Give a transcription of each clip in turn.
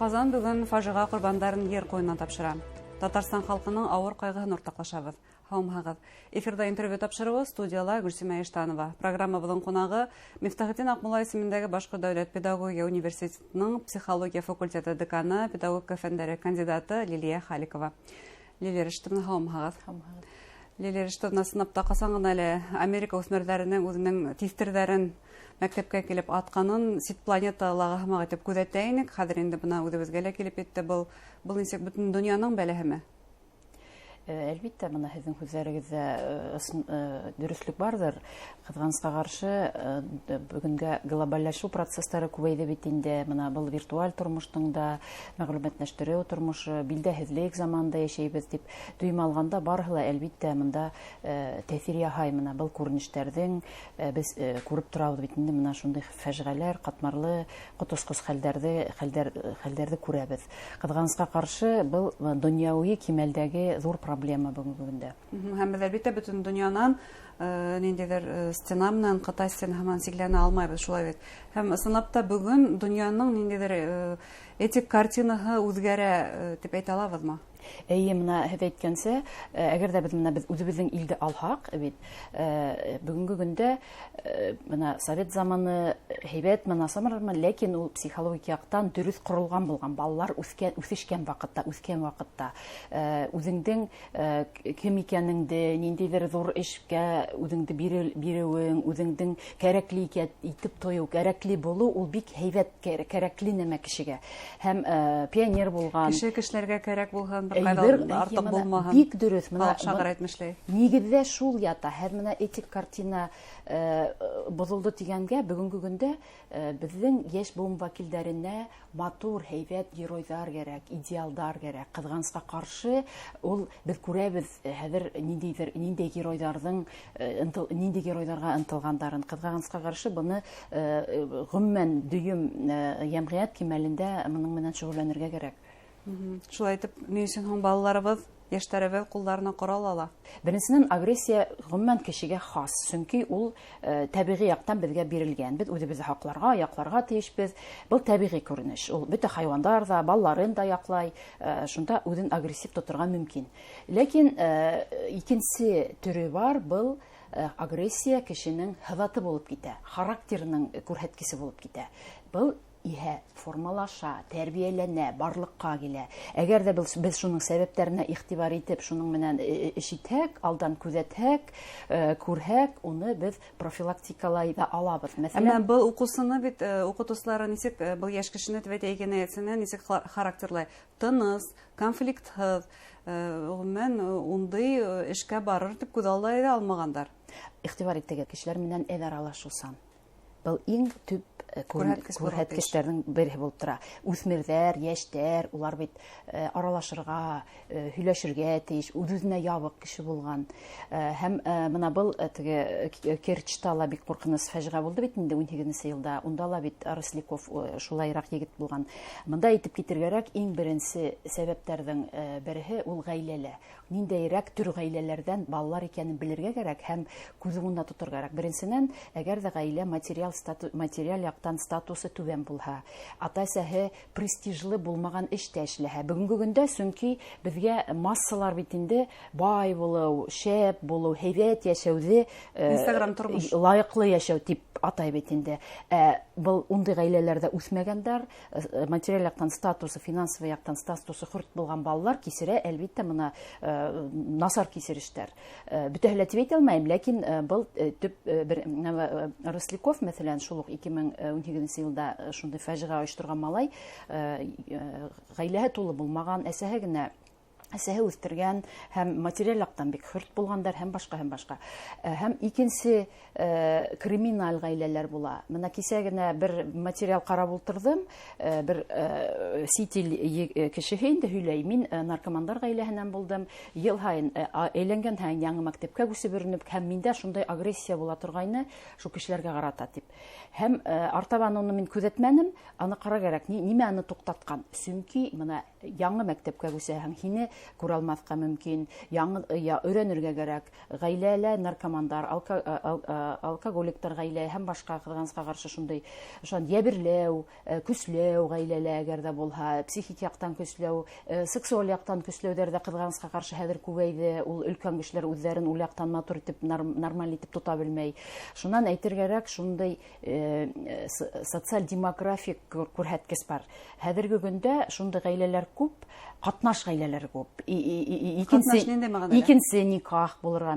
Ҡазан бөгөн фажиға ҡорбандарын ер ҡуйынына тапшыра. Татарстан халҡының ауыр ҡайғыһын уртаҡлашабыҙ. Һаумыһығыҙ. Эфирҙа интервью тапшырыуы, студияла Гөлсимә Иштанова. Программабыҙҙың ҡунағы Мифтахетдин Аҡмулла исемендәге Башҡорт дәүләт педагогия университетының психология факультеты деканы, педагогика фәндәре кандидаты Лилиә Халикова. Лилиә Рәшитовна, һаумыһығыҙ. Һаумыһығыҙ. Лилиә Рәшитовна, ысынлап та ҡасан ғына әле Америка үҫмерҙәренең үҙенең тиҫтерҙәрен мәктәпкә килеп атҡанын сит планеталағы һымаҡ итеп күҙәтә инек. Хәҙер инде бына үҙебеҙгә лә килеп етте был. Был нисек бөтөн донъяның бәләһеме? Әлбиттә, бына һеҙҙең һүҙҙәрегеҙҙә дөрөҫлөк барҙыр. Ҡыҙғанысҡа ҡаршы, бөгөнгә глобалләшеү процесстары күбәйҙе бит инде. Бына был виртуаль тормоштоң да, мәғлүмәтләштереү тормошо, билдәһеҙлек заманында йәшәйбеҙ тип дөйөм алғанда барыһы ла, әлбиттә, бында тәьҫир яһай. Бына был күренештәрҙең беҙ күреп торабыҙ бит инде, бына шундай фәжиғәләр, ҡатмарлы, ҡотосҡос хәлдәрҙе күрәбеҙ. Ҡыҙғанысҡа ҡаршы, был донъяуи кимәлдәге ҙур проблема бөгөнгө көндә. Һәм беҙ, әлбиттә, бөтөн донъянан ниндәйҙер стена менән, Ҡытай стенаһы менән сикләнә алмайбыҙ, шулай бит. Һәм ысынлап та бөгөн донъяның ниндәйҙер этик картинаһы үҙгәрә тип әйтә алабыҙмы? Эйе, бына һеҙ әйткәнсә, әгәр ҙә беҙ бына беҙ үҙебеҙҙең илде алһаҡ, бит, бөгөнгө көндә бына совет заманы һәйбәтме, насармы, ләкин ул психологик яҡтан дөрөҫ ҡоролған булған, балалар үҫкән, үҫешкән ваҡытта, үҫкән ваҡытта, үҙеңдең кем икәнеңде, ниндәйҙер ҙур эшкә үҙеңде биреүең, үҙеңдең кәрәкле итеп тойоу, кәрәкле булыу, ул бик һәйбәт, кәрәкле нәмә кешегә. Һәм пионер булған. Кеше кешеләргә кәрәк булһын, бер Әйбер, ҡайҙа әйе, артыҡ бына булмаһын. Бик дөрөҫ. Бына Халыҡ шағир әйтмешләй. Нигеҙҙә шул ята. Һәр бына этик картина боҙолдо тигәнгә, бөгөнгө көндә беҙҙең йәш быуын вәкилдәренә матур, һәйбәт геройҙар кәрәк, идеалдар кәрәк. Ҡыҙғанысҡа ҡаршы, ул беҙ күрәбеҙ хәҙер ниндәйҙер, ниндәй геройҙарҙың, ниндәй геройҙарға ынтылғандарын. Ҡыҙғанысҡа ҡаршы, быны ғөмүмән дөйөм йәмғиәт кимәлендә бының менән шөғөлләнергә кәрәк. Шулай итеп, ни өсөн һуң балаларыбыҙ, йәштәребеҙ ҡулдарына ҡорал ала? Беренсенән, агрессия ғөмүмән кешегә хас, сөнки ул тәбиғи яҡтан беҙгә бирелгән. Беҙ үҙебеҙҙе һаҡларға, яҡларға тейешбеҙ. Был тәбиғи күренеш. Ул бөтә хайуандар ҙа, балаларын да яҡлай, шунда үҙен агрессив тоторға мөмкин. Ләкин икенсе төрө бар, был агрессия кешенең һыҙаты булып китә, характерының күрһәткесе булып китә. Был иһә формалаша, тәрбиәләнә, барлыҡҡа килә. Әгәр ҙә беҙ шуның сәбәптәренә иғтибар итеп, шуның менән эш итһәк, алдан күҙәтһәк, күрһәк, уны беҙ профилактикалай ҙа алабыҙ. Мәҫәлән, Әммә был уҡыусыны бит, уҡытыусылары нисек, был йәш кешене тип әйтәйек, енәйәтсене нисек характерлай? Тыныс, конфликтһыҙ, ғөмүмән, ундай эшкә барыр тип күҙ аллай ҙа алмағандар. Иғтибар итегеҙ, кешеләр менән әҙ аралашыусан. Был иң төп Күрһәткес булып күрһәткестәрҙең береһе булып тора. Үҫмерҙәр, йәштәр, улар бит аралашырға, һөйләшергә тейеш, үҙ-үҙенә ябыҡ кеше булған. Һәм бына был, теге, Керчта ла бик ҡурҡыныс фажиғә булды бит инде ун һигеҙенсе йылда. Унда ла бит Росляков, шулайыраҡ егет булған. Бында әйтеп китергә кәрәк, иң беренсе сәбәптәрҙең береһе ул ғаиләлә. Ниндәйерәк төр ғаиләләрҙән балалар икәнен белергә кәрәк һәм күҙ уңында тоторға кәрәк. Беренсенән, әгәр ҙә ғаилә материал яҡтан статусы түбән булһа, ата-әсәһе престижлы булмаған эштә эшләһә. Бөгөнгө көндә, сөнки беҙгә массалар бит инде бай булыу, шәп булыу, һәйбәт йәшәүҙе, Инстаграм тормош. лайыҡлы йәшәү тип атай бит инде. Был ундай ғаиләләрҙә үҫмәгәндәр, материаль яҡтан статусы, финансовый яҡтан статусы хөрт булған балалар кисерә, әлбиттә, бына насар кисерештәр. Бөтәһе лә тип әйтә алмайым, ләкин был төп бер, Росляков, мәҫәлән, шул уҡ ике мең ун һигеҙенсе йылда, шундай фажиғә ойошторған малай, ғаиләһе тулы булмаған, әсәһе генә, әсәһе үҫтергән һәм материаль яҡтан бик хөрт булғандар һәм башҡа, һәм башҡа. Һәм икенсе, криминаль ғаиләләр була. Бына кисә генә бер материал ҡарап ултырҙым, бер сит ил кешеһе инде һөйләй. Мин наркомандар ғаиләһенән булдым. Йыл һайын, әйләнгән һайын яңы мәктәпкә күсеп өрөнөп, һәм миндә шундай агрессия була торғайны шул кешеләргә ҡарата тип. Һәм артабан уны мин күҙәтмәнем, аны ҡара кәрәк, нимә аны туҡтатҡан? Сөнки бына яңы мәктәпкә күсәһең, һине күрә алмаҫҡа мөмкин. Яңы өйрәнергә кәрәк. Ғаиләлә наркомандар, алкоголиктар ғаилә һәм башҡа ҡыҙғанысҡа ҡаршы шундай шунан йәберләү, көсләү ғаиләлә әгәр ҙә булһа, психик яҡтан көсләү, сексуаль яҡтан көсләүҙәр ҙә ҡыҙғанысҡа ҡаршы хәҙер күбәйҙе. Ул өлкән кешеләр үҙҙәрен ул яҡтан матур итеп, нормаль итеп тота белмәй. Шунан әйтергә кәрәк, шундай социаль-демографик күрһәткес бар. Хәҙерге көндә шундай ғаиләләр күп, ҡатнаш ғаиләләр күп. Икенсе никах булырға,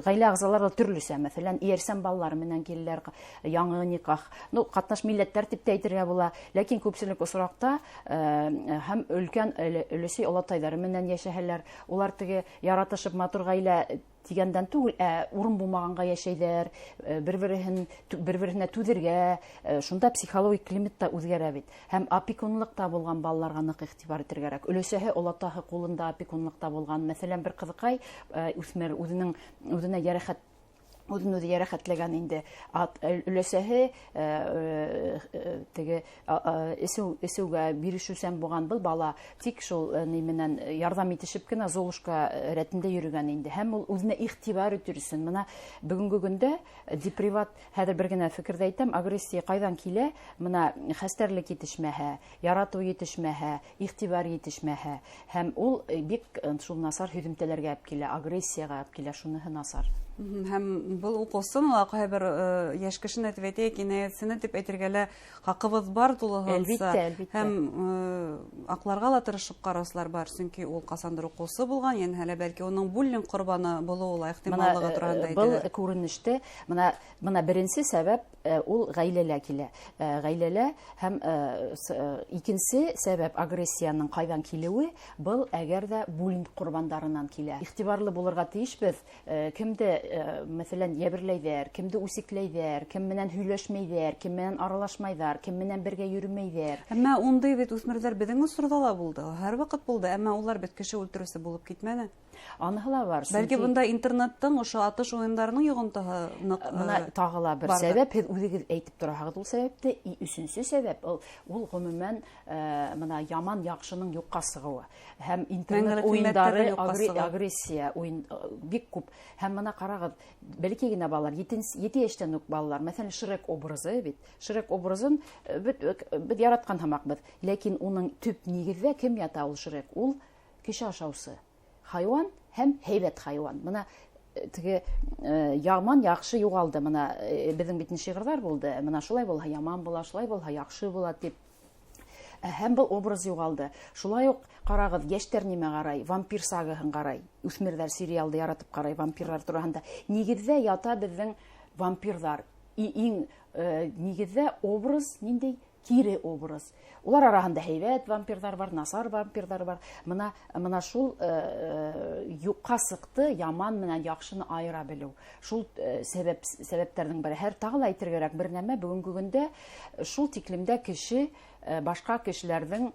ғаилә ағзалары төрлөсә, мәҫәлән, эйәрсән балалар менән киләләр, яңы никах. Ну, ҡатнаш милләттәр тип тә әйтергә була, ләкин күпселек осраҡта һәм өлкән өлөсәй олатайҙары менән йәшәһәләр, улар теге яратышып матур ғаилә тигәндән түгел, ә урын булмағанға йәшәйҙәр, бер-береһенә түҙергә, шунда психологик климат та үҙгәрә бит. Һәм опекунлыҡта булған балаларға ныҡ иғтибар итергә кәрәк. Өләсәһе, олатаһы ҡулында опекунлыҡта булған, мәҫәлән, бер ҡыҙыҡай, үҫмер үҙенә йәрәхәт, үҙен үҙе йәрәхәтләгән инде. Өләсәһе, теге, эсеүгә бирешеүсән булған был бала тик шул ни менән ярҙам итешеп кенә Золушка рәтендә йөрөгән инде. Һәм ул үҙенә иғтибар итер өсөн. Бына бөгөнгө көндә деприват, хәҙер бер генә фекерҙе әйтәм, агрессия ҡайҙан килә? Бына хәстәрлек етешмәһә, яратыу етешмәһә, иғтибар етешмәһә, һәм ул бик шул насар һөҙөмтәләргә алып килә, агрессияға алып килә, шуныһы насар. Һәм был уҡыусын ла ҡайһы бер йәш кешене тип әйтәйек, инәйәтсене тип әйтергә лә хаҡыбыҙ бар тулыһынса. Әлбиттә, әлбиттә. Һәм аҡларға ла тырышып ҡараусылар бар, сөнки ул ҡасандыр уҡыусы булған, йәнәһе лә бәлки уның буллинг ҡорбаны булыуы ла ихтималлығы тураһында Был әйтәләр. күренеште, бына беренсе сәбәп ул ғаиләлә килә. Ғаиләлә һәм икенсе сәбәп агрессияның ҡайҙан килеүе, был әгәр ҙә буллинг ҡорбандарынан килә. Иғтибарлы булырға тейешбеҙ, кемде, мәҫәлән, йәберләйҙәр, кемде үсекләйҙәр, кем менән һөйләшмәйҙәр, кем менән аралашмайҙар, кем менән бергә йөрөмәйҙәр. Әммә ундай бит үҫмерҙәр беҙҙең осорҙа ла булды, һәр ваҡыт булды, әммә улар бит кеше үлтереүсе булып китмәне. Аныһы ла бар, Бәлки сөнки бында интернеттың ошо атыш уйындарының йоғонтоһо ныҡ, Бына тағы ла бер барҙыр. сәбәп, һеҙ үҙегеҙ әйтеп тораһығыҙ ул сәбәпте. И өсөнсө сәбәп, ул ғөмүмән бына яман яҡшының юҡҡа сығыуы. Һәм интернет Мәңгелек уйындары, ҡиммәттәрҙең юҡҡа сығыуы. агрессия уйын бик күп. Һәм бына ҡарағыҙ, бәләкәй генә балалар, ете йәштән үк балалар, мәҫәлән, Шрек образы бит. Шрек образын беҙ яратҡан һымаҡбыҙ. Ләкин уның төп нигеҙҙә кем ята ул Шрек? Ул кеше ашаусы хайуан һәм һәйбәт хайуан. Бына теге яман яҡшы юғалды. Бына беҙҙең бит шиғырҙар булды. Бына шулай булһа яман була, шулай булһа яҡшы була тип. Һәм был образ юғалды. Шулай уҡ ҡарағыҙ, йәштәр нимә ҡарай? Вампир сагаһын ҡарай. Үҫмерҙәр сериалды яратып ҡарай вампирҙар тураһында. Нигеҙҙә ята беҙҙең вампирҙар. Иң нигеҙҙә образ ниндәй? Кире образ. Улар араһында һәйбәт вампирҙар бар, насар вампирҙар бар. Бына шул юҡҡа сыҡты яман менән яҡшыны айыра белеү. Шул сәбәптәрҙең береһе. Һәр тағы ла әйтергә кәрәк бер нәмә, бөгөнгө көндә шул тиклемдә кеше башҡа кешеләрҙең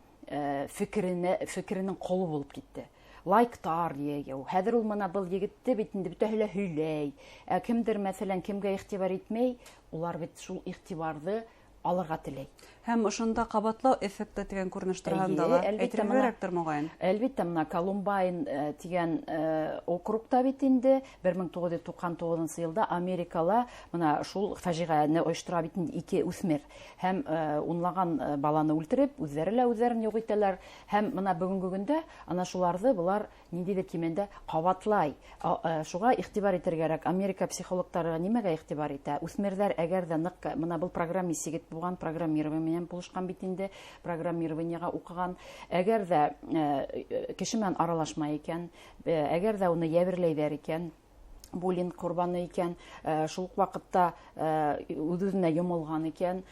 фекеренең ҡоло булып китте. Лайктар йыйыу. Хәҙер ул мына был егетте бит инде бөтәһе лә һөйләй. Ә кемдер, мәҫәлән, кемгә иғтибар итмәй, улар бит шул иғтибарҙы алырға теләй. Һәм ошонда ҡабатлау эффекты тигән күренеш тураһында Эйе, ла әлбиттә, әйтергә кәрәктер, моғайын. Әлбиттә, мына Колумбайн тигән округта бит инде бер мең туғыҙ йөҙ туҡһан туғыҙынсы йылда Америкала мына шул фажиғәне ойоштора бит инде ике үҫмер. Һәм унлаған баланы үлтереп, үҙҙәре лә үҙҙәрен юҡ итәләр. Һәм мына бөгөнгө көндә ана шуларҙы былар ниндәйҙер кимәлдә ҡабатлай. Шуға иғтибар итергә кәрәк. Америка психологтары нимәгә иғтибар итә? Үҫмерҙәр әгәр ҙә ныҡ, мына был программист егет булған, программирование менән булышҡан бит инде, программированиеға уҡыған. Әгәр ҙә кеше менән аралашмай икән, әгәр ҙә уны йәберләйҙәр икән, буллинг ҡорбаны икән, шул уҡ ваҡытта үҙ-үҙенә йомолған икән,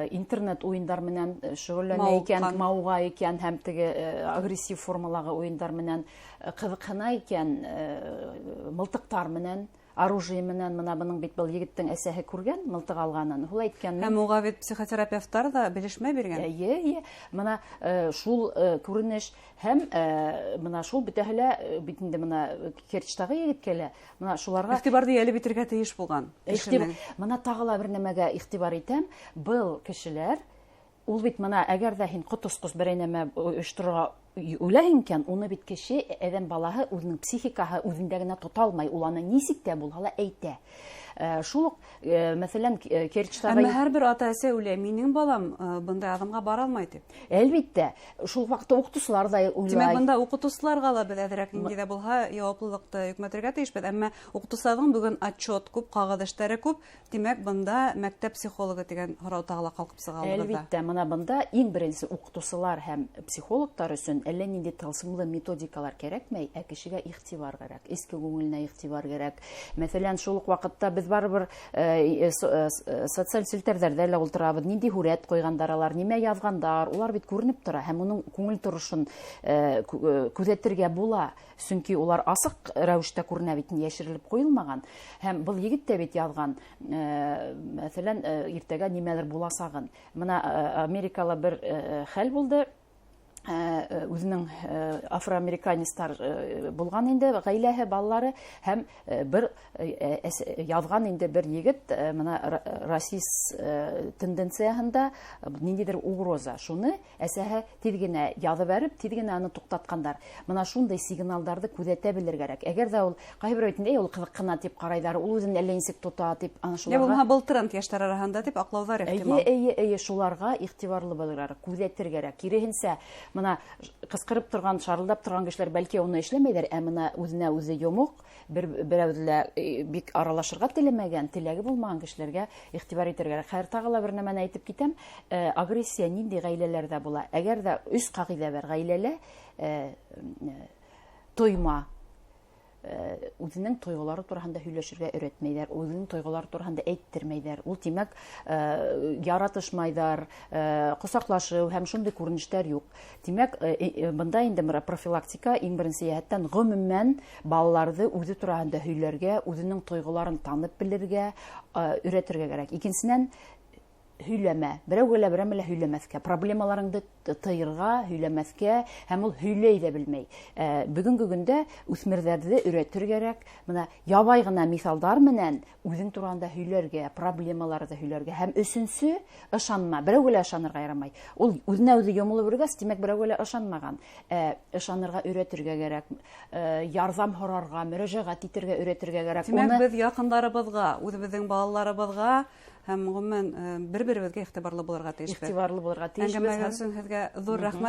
интернет уйындар менән шөғөлләнә Мауыҡҡан. икән, мауыға икән һәм теге агрессив формалағы уйындар менән ҡыҙыҡһына икән, мылтыҡтар менән, оружие менән, мына бының бит был егеттең әсәһе күргән, мылтыҡ алғанын, ул әйткән. Һәм уға бит психотерапевттар ҙа белешмә биргән. Эйе, эйе. Мына шул күренеш һәм мына шул бөтәһе лә бит инде мына Керчтағы егеткә лә, мына шуларға Иғтибарҙы йәлеп итергә тейеш булған кешенең. Мына тағы ла бер нәмәгә иғтибар итәм. Был кешеләр, ул бит мына әгәр ҙә һин ҡот осҡос берәй нәмә ойошторорға Үләһең икән, уны бит кеше, әҙәм балаһы үҙенең психикаһы үҙендә генә тота алмай, ул аны нисек тә булһа ла әйтә. Шул уҡ, мәҫәлән, Керчтағы... Әммә һәр бер ата-әсә уйлай, минең балам бындай аҙымға бара алмай тип. Әлбиттә, шул ваҡытта уҡытыусылар ҙа уйлай. Тимәк, бында уҡытыусыларға ла беҙ әҙерәк ниндәй ҙә булһа яуаплылыҡты йөкмәтергә тейешбеҙ. Әммә уҡытыусыларҙың бөгөн отчет күп, ҡағыҙ эштәре күп. Тимәк, бында мәктәп психологы тигән һорау тағы ла ҡалҡып сыға алдыбыҙҙа. Әлбиттә, мына бында иң беренсе уҡытыусылар һәм психологтар өсөн әллә ниндәй тылсымлы методикалар кәрәкмәй, ә кешегә иғтибар кәрәк, эске күңеленә иғтибар кәрәк. Мәҫәлән, шул уҡ ваҡытта беҙ барыбер социаль селтәрҙәрҙә лә ултырабыҙ, ниндәй һүрәт ҡуйғандар алар, нимә яҙғандар, улар бит күренеп тора һәм уның күңел торошон күҙәтергә була, сөнки улар асыҡ рәүештә күренә бит, йәшерелеп ҡуйылмаған. Һәм был егет тә бит яҙған, мәҫәлән, иртәгә нимәлер буласағын. Мына Америкала бер хәл булды. Үҙенең афроамериканецтар булған инде ғаиләһе, балалары, һәм бер яҙған инде бер егет, мына расист тенденцияһында ниндәйҙер угроза, шуны әсәһе тиҙ генә яҙып бәреп, тиҙ генә аны туҡтатҡандар. Мына шундай сигналдарҙы күҙәтә белер кәрәк. Әгәр ҙә ул ҡайһы берәү әйтә, ул ҡыҙыҡ ҡына тип ҡарайҙар, ул үҙен әллә нисек тота тип, ана шуларға. Йә булмаһа, был тренд йәштәр араһында тип аҡлауҙар ихтимал. Эйе, эйе, эйе, шуларға иғтибарлы булырға, күҙәтергә кәрәк. Киреһенсә, мына ҡысҡырып торған, шарылдап торған кешеләр бәлки уны эшләмәйҙәр, ә мына үҙенә үҙе йомоҡ, берәүҙе лә бик аралашырға теләмәгән, теләге булмаған кешеләргә иғтибар итергә кәрәк. Хәҙер тағы ла бер нәмәне әйтеп китәм. Агрессия ниндәй ғаиләләрҙә була? Әгәр ҙә өс ҡағиҙә бар ғаиләлә, тойма, үҙенең тойғолары тураһында һөйләшергә өйрәтмәйҙәр, үҙенең тойғолары тураһында әйттермәйҙәр. Ул, тимәк, яратышмайҙар, ҡосаҡлашыу һәм шундай күренештәр юҡ. Тимәк, бында инде профилактика иң беренсе йәһәттән ғөмүмән балаларҙы үҙе тураһында һөйләргә, үҙенең тойғоларын танып белергә, өйрәтергә кәрәк. Икенсенән, һөйләмә, берәүгә лә берәмә лә һөйләмәҫкә, проблемаларыңды тыйырға, һөйләмәҫкә, һәм ул һөйләй ҙә белмәй. Бөгөнгө көндә үҫмерҙәрҙе өйрәтергә кәрәк, мына ябай ғына миҫалдар менән үҙең тураһында һөйләргә, проблемаларҙы һөйләргә. Һәм өсөнсө, ышанма, берәүгә лә ышанырға ярамай. Ул үҙенә үҙе йомолоп йөргәс, тимәк, берәүгә лә ышанмаған. Ышанырға өйрәтергә кәрәк, ярҙам һорарға, мөрәжәғәт итергә өйрәтергә кәрәк. Тимәк, Уны беҙ яҡындарыбыҙға, үҙебеҙҙең балаларыбыҙға һәм ғөмүмән, бер-беребеҙгә иғтибарлы булырға тейешбеҙ. Иғтибарлы булырға тейешбеҙ. Әңгәмәгеҙ өсөн һеҙгә ҙур рәхмәт.